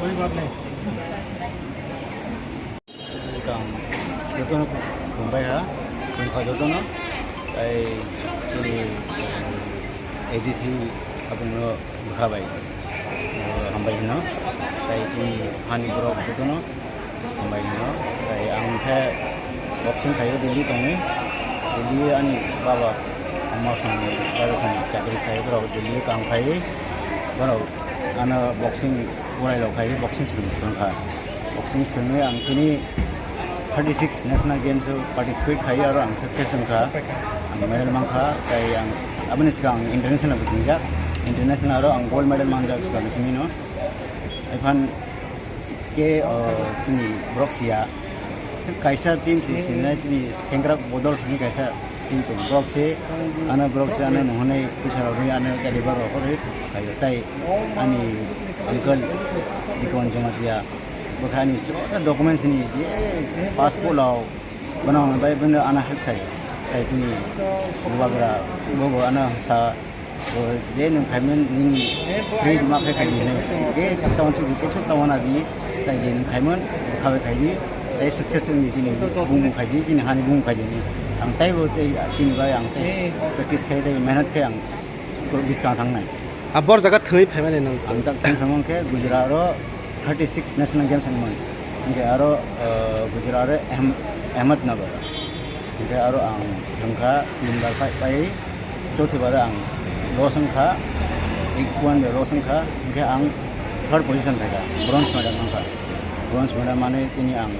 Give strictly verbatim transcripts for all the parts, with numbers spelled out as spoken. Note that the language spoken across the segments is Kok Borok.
कोई बात नहीं। Swkang jotono khumbai ha, khumkha jotono, tai chini A D C abongno bwkha bai, hambai hino, tai chini hani borok jotono hambai hino, tai ang khe boxing khaio Delhi tongo, Delhi ani baba ama song, baba song chakri khai borok Delhi kam khai, borok ano boxing porai rok khai boxing swrwng thangkha. Boxing swrwngwi ang chini thirty six National Games o participate khai aro ang success wngkha. Ang medal mankha, tai ang aboni swkang ang international bo swngjak. International aro ang gold medal manjak swkang simi no. Iphan ke, o, chini borok siya Kaisa team se sinai chini sengkrak bodol thani kaisa team tong. Borok se ano, borok se ano nunghonai puisa rok ri ano deliver rok ri khayo tai ani uncle Bikon Jamatia bokha ani joto documents ni je passport rok bono bai bono ano help khayo. Tai chini bubagra bobo ano sa O je nwng khaimani nini free ma khai khai di hinwi. Ge tawon chukdi, tawon chuk tawon adi, tai je nwng khaimani, khabai khai di, tai success wngdi chini bumung khai di, chini hani bumung khai di hinwi. Ang taibo tei chini bai ang tei practice khai tei mehnat khai ang biskang thangnai. A bor jaga thwngwi phaimani nwng? Ang tak thang thangmang khe Gujarat ro thirty six National Games wngmani. Hingke aro, eh, Gujarat aro Ahm-, Ahmednagar. Hingke aro ang thangkha tin bar pai, pai chouthi bar ang loss wngkha, ek point loss wngkha. Hingke ang third position phaikha, bronze medal wngkha. Bronze medal mane tini ang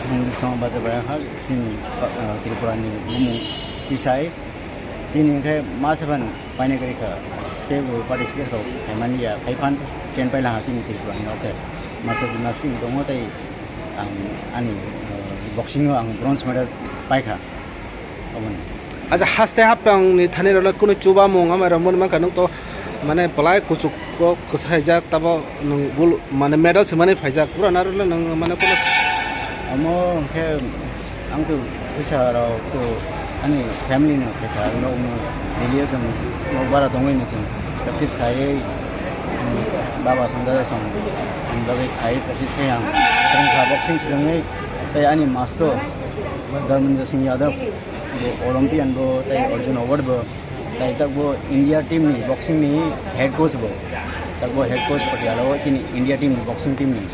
Hindustan basa bai ha, tini, eh, Tripura ni bumung tisai. Tini hingke masa ban paina kari kha, tei bo participate rok khaimani ya, khai phan chen pai laha chini Tripura ni, okay. Masa gymnastic tongo tei ang ani, uh, boxing o ang bronze medal pai kha. Aboni. Acha haste hapang ni thani rok kunu chuba mung ama rok mon mankha nung to mane belai kuchuk kok kwsai jak tabo nung bul mane medal se mane phaijak pura naro nung mane kunu. Amo hwnkhe Ang tu puisa rok tu ani family no khe kha, nok no daily o chwng nok bara tongwi no chwng practice khaiwi, ani baba song dada song ani bagwi khaiwi practice khai ang. Swrwng kha boxing swrwngwi tei ani master Dharmendra Singh Yadav bo Olympian bo tei Arjun Award bo. Tai takbo India team ni boxing ni head coach bo. Takbo head coach Patiala o tini India team ni boxing team ni.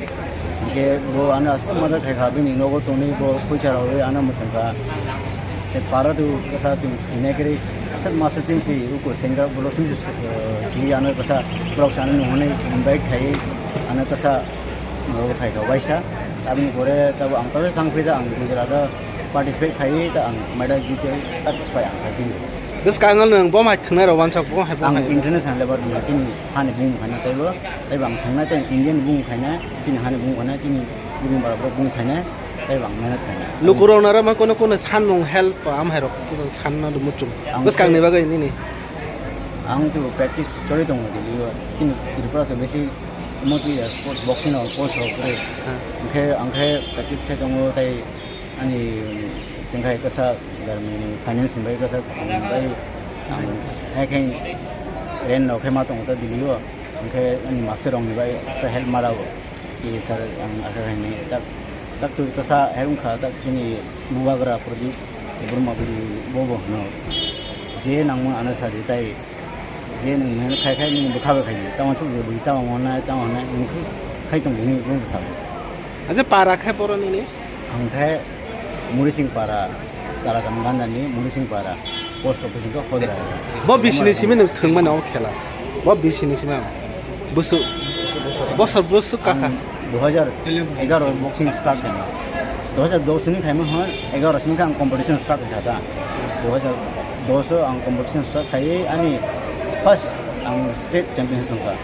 Hingke bo ano aswk mada khai kha bini nogo tongwi bo puisa rok rwi ano mwthang kha. Te para tu kasa chwng sinai kwrwi aswk masa team si uko sengkrak borok simi si, eh, simi ano kasa borok sano nungmani invite khai ano kasa nogo khai kha waisa. Aboni pore tabo ang tabo thang phai da ang Gujarat o participate khai da ang medal jite tak pai ang khai phai. Bwskango nwng bo mai thwngnai rok wansok bo hai bo Ang hai. International level ni chini hani bung khaina taibo, taibo ang thwngnai tei Indian bung khaina, chini hani bung khaina, chini bung bara bung khaina, taibo ang mehnat khaina. Lukurok nara ma kono kono sanmung help am hai rok sanna muchung. Ang Bwskang ni bagwi nini. Ang tu practice choli tongo daily o. Chini Tripura to besi moti ya sports boxing o sports rok kre. Ha. Angkhe, angkhe practice khai tongo tei Ani tengkai kasa garmini finance ni bai kasa bai ang hai khai rent no khai ma tongo ta Delhi o, hingke ani master rong ni bai kasa help ma rw o. Ki sir ang aka khai ni tak tak tu kasa help kha tak chini bubagra Pradip Burma bidi bobo no je nangmo ano sa di tai. Je nwng mehnat khai khai nwng bwkha bai khai di. Tamo chuk je bui tamo hwnai, tamo hwnai nwng khai tong bini bini bwsa. Aje para khai boro nini? Ang khai Murising para, Taracham ganda ni Murising para, post office ko Hodra. Bo bisini simi nwng thwngmani o khela. Bo bisini simi. Busu. Bosor busu kakha. Ang dui hajar egaroh boxing start khaina. Dui hajar dos ni khaima hwn egaroh simi khe ang competition start khaikha ta. Dui hajar dos o ang competition start khaiwi ani first ang state championship thangkha.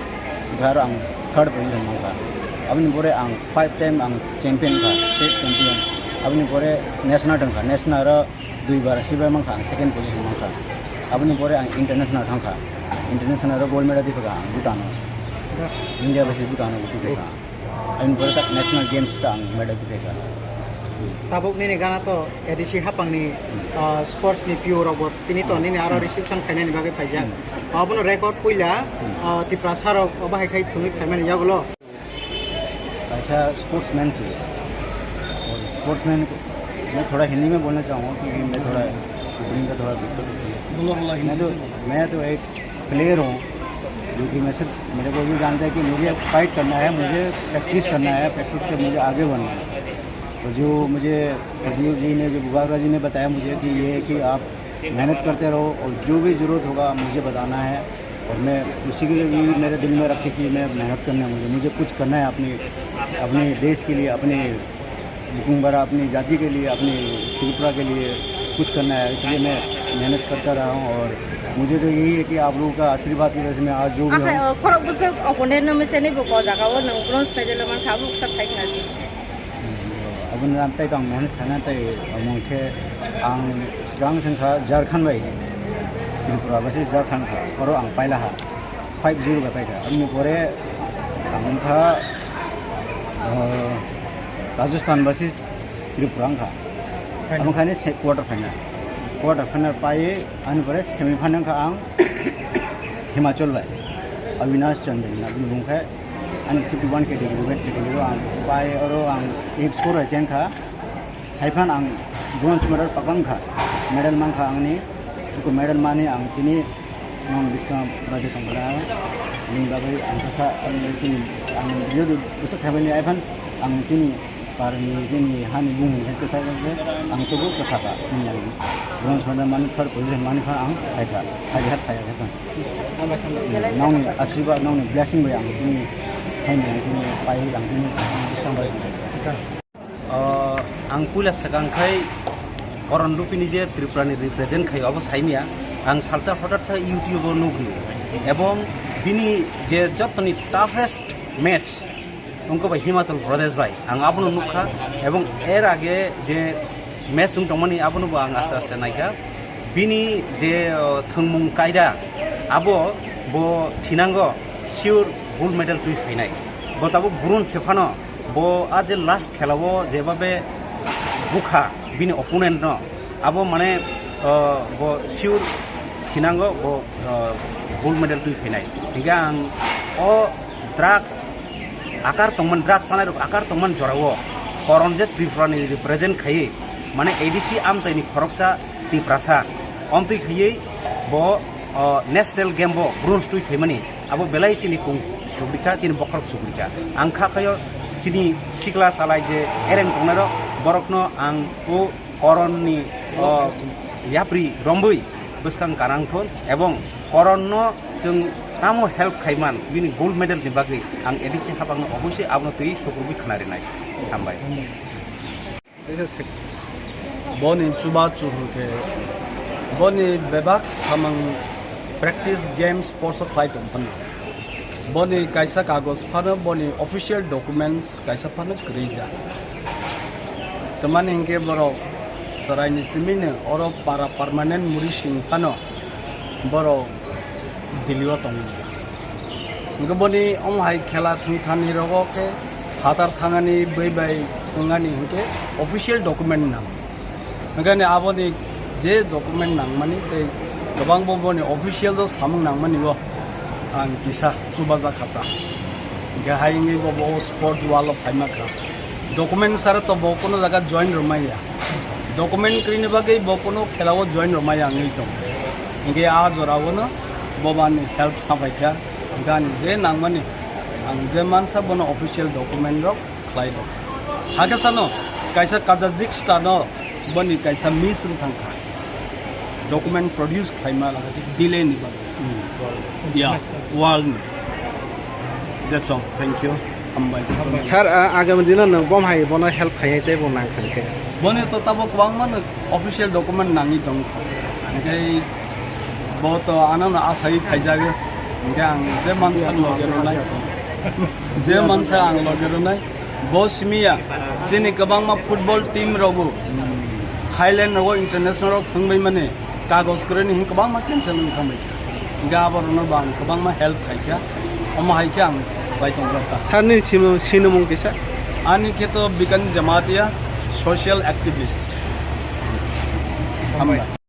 Onkha aro ang third position mankha. Aboni pore ang five time ang champion kha, state champion. Aboni pore national thangkha, national aro Dui bar sibai mankha ang second position mankha. Aboni pore ang international thangkha. International ro gold medal tiphaka ang Bhutan o. India versus Bhutan o tiphaka. Aboni pore tak national games ta ang medal tiphaka. Tabuk nini gana to A D C hapang ni, ah, sports ni P O rok bo tini to nini aro reception khainani bagwi phaijak. Hmm. Abono record puila, Hmm. ah, Tiprasa rok obo hai khai thwngwi phaimani yagulo. ऐसा स्पोर्ट्समैन से, और स्पोर्ट्समैन को मैं थोड़ा हिंदी में बोलना चाहूँगा क्योंकि मैं थोड़ा ऊपरी का थोड़ा दिक्कत होती है। बोलो, बोलो, हिंदी मैं तो, से बोलो। मैं तो एक प्लेयर हूँ, जो कि मैं सिर्फ, मेरे को ये जानता है कि मुझे फाइट करना है, मुझे प्रैक्टिस करना है, प्रैक्टिस से मुझे आगे बढ़ना है। तो जो मुझे प्रदीप जी ने, जो बुबागरा जी ने बताया मुझे कि ये है कि आप मेहनत करते रहो और जो भी ज़रूरत होगा, मुझे बताना है। और मैं उसी के लिए भी मेरे दिल में रखे कि मैं मेहनत करना है मुझे, मुझे कुछ करना है अपनी, अपने देश के लिए, अपने बुकुंगबारा, अपनी जाति के लिए, अपनी त्रिपुरा के लिए कुछ करना है, इसलिए मैं मेहनत करता रहा हूँ। और मुझे तो यही है कि आप लोगों का आशीर्वाद की वजह से मैं आज जो भी हूँ। Akhai, o, khorok bwswk opponent no mese ni bo ko jaga o nwng bronze medal man kha, bo kisa sai khna di. Abo Ram tai tong mohon khana tai amo khe ang swkang thangkha Jharkhand bai Tripura bai se Jharkhand kha oro ang paila ha five zero bai paikha aboni pore ang wngkha, uh, Rajasthan bai se Tripura wngkha. Amo khani se quarter final, quarter final pai ani pore semi final wngkha ang Himachal bai Avinash Chandra na bini bung khe. Ani fifty one category weight category o ang pai oro ang eight score bai cheng kha. Haiphan ang bronze medal pakang kha. Medal man kha angni. Iko medal mani ang tini nong biskang baje tong kha. Ni bagwi ang kasa ang tini ang yodu besok khabani haiphan ang tini parni tini hani bung kasa kasa ang tubu kasa ka. Ni ang bronze medal mani third position mani kha ang hai kha. Hai hat hai kha. Nongni asirwad, nongni blessing bai ang tini, hai ang tini, pai ang tini, bwskang bai. Ah, ang puila swkang khai Koron Rupini je Tripura ni represent khai obo saimya, ang salsa hotat sa YouTube o nugwi, ebong bini je jotoni toughest match, wngkha bai Himachal Pradesh bai, ang abono nukha, ebong er age je match wng tongmani abono bo ang aste aste naikha. Bini je, o, thwngmung kaida, abo bo thinango sure gold medal twi phainai. Bo tabuk burun se phano, bo a je last khela o jebabe bukha bini opponent no, abo mane, o, bo sure thinango bo, o, gold medal twi phainai. Hinkhe ang o drug akar tongman, drug chanai rok akar tongman jorao Koron je Tripura ni represent khaiwi, mane A D C amchaini khoroksa Tiprasa, omtwi khaiwi bo, o, national game bo bronze twi phaimani, abo belai chini kung sugrikha, chini bokhorok sugrikha. Ang kha khayo chini sikla chalai je ereng tongnai rok, borokno ang o Koron ni, o, yapri rombwi bwskang kanang thun, ebong Koron no chwng tamo help khaiman, bini gold medal ni bagwi ang A D C hapang no obviously abono twi sukrubwi khna rinai. Hambai. Boni chubachu hwnkhe boni bebak samung practice games sports o khlai tong phano. Boni kaisa kagoj phano boni official documents kaisa phano kwrwi jak. Tamani hinkhe borok chwraini simino oro para permanent muri sing phano borok Delhi o tongwi jak. Hwnkhe boni omo hai khela thwngthani rogo khe phatar thangani bwi bai thwngani hinkhe official document nang. Hwnkhe aboni je document nangmani tei kwbangbo boni official o samung nangmani bo ang kisa chubajak kha ta. Hwnkhe hai wngwi bo, bo sports wall o phaima kha. Document sara to bo kono jaga join rwmaya. Document kwrwini bagwi bo kono khela o join rwmaya wngwi tong. Hwnkhe a jora o no bo bani help sabaikha. Hwnkhe ani je nangmani ang je mansa bono official document rok khlai rok. Hakhe sano kaisa Kazakhstan o boni kaisa miss wng thang kha. Document produce khlaima delay ni bagwi. Hmm. Yeah, world ni. That's all. Thank you. Hambai. Sir, ah, agami dino nwng bom hai bono help khainai tei bo nang thang khe. Boni to tabuk kwbangma no official document nangwi tong kha. Hwnkhe bo to ano no asai khaijago. Hwnkhe ang je mansa loge rwnai. Je mansa ang loge rwnai. Bo simiya, chini kwbangma football team rogo, Thailand rogo international rok thwngbai mani, kagoj kwrwini hwn kwbangma cancel wng thangbai kha. Hwnkhe aborokno bo ang kwbangma help khaikha, omo hai khe ang khlai tongjak kha. Sir ni simo-, sinimung kisa? Ani khe to Bikan Jamatia, social activist. Hambai.